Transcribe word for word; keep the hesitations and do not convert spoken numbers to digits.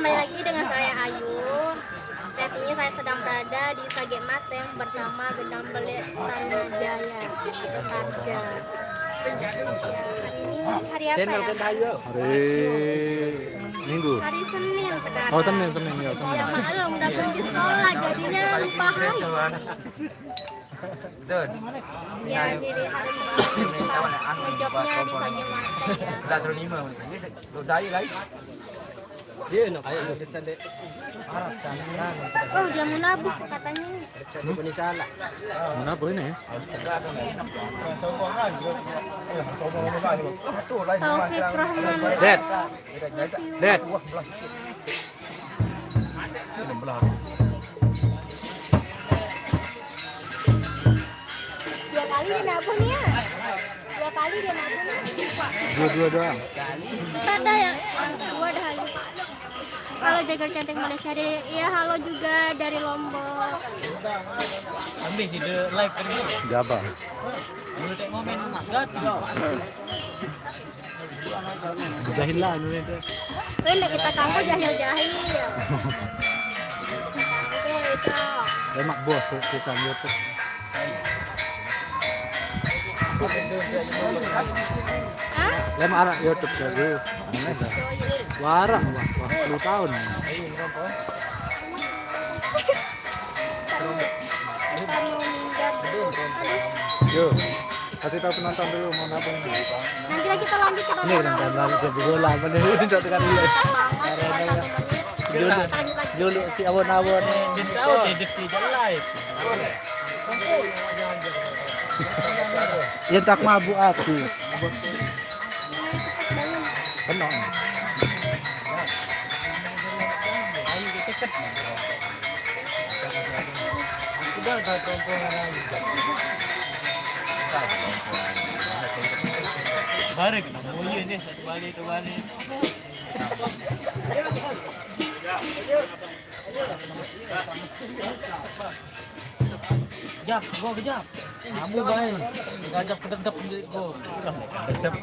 Lagi dengan saya Ayu. Saat ini saya sedang berada di Sage Mateng bersama Gendang Belit Tanah Jaya atau Tarja. Ya, hari ini hari apa ya? Hari Minggu. Hari Senin sekarang. Oh, Senin, Senin, ya, Senin. Ya, maklum, udah berhenti sekolah, jadinya lupa hari. Don. Ya, jadi hari Senin kita ngejobnya di Sage Mateng ya. Sudah seru lima. Ini se- lo dai lagi. Dia nak ayo kita candek. Oh, dia mau nabung katanya nih. Candek punya salah. Kenapa ini? Taufik Rahman. Dad, Dad. Dua kali dia nabung nih ya. Dua kali dia nabung nih. Dua-dua doang. Kita ada yang dua dah. Kalau jagar cantik Malaysia deh, ya halo juga dari Lombok. Ambil sih dia live kan. Jaba. Dulu tak ngomen rumah gad. Jahil lah anu ni tu. Weh, ndak kita kampung jahil-jahil. Oke, itu. Lemak bos tulisan YouTube. Hah? Lemak anak YouTube tu dulu. Warak wah, wah, sepuluh tahun. Kita mau minggat. Aduh. Yo. Kasih tahu penonton dulu mau nabung. Nanti lagi kita lanjut kita Ini mau kan nabung. Bali ke bola mana ni tak dengar dia. Lama, kita lanjut lagi. Dulu, dulu si awon-awon ni. Dia tahu dia detik je live. Ya tak mabuk aku. Penuh. Barang kena boya ni, satu balik, dua balik. Kejap, go kejap. Kamu baik. Gajah kedep-dep go. Kedep.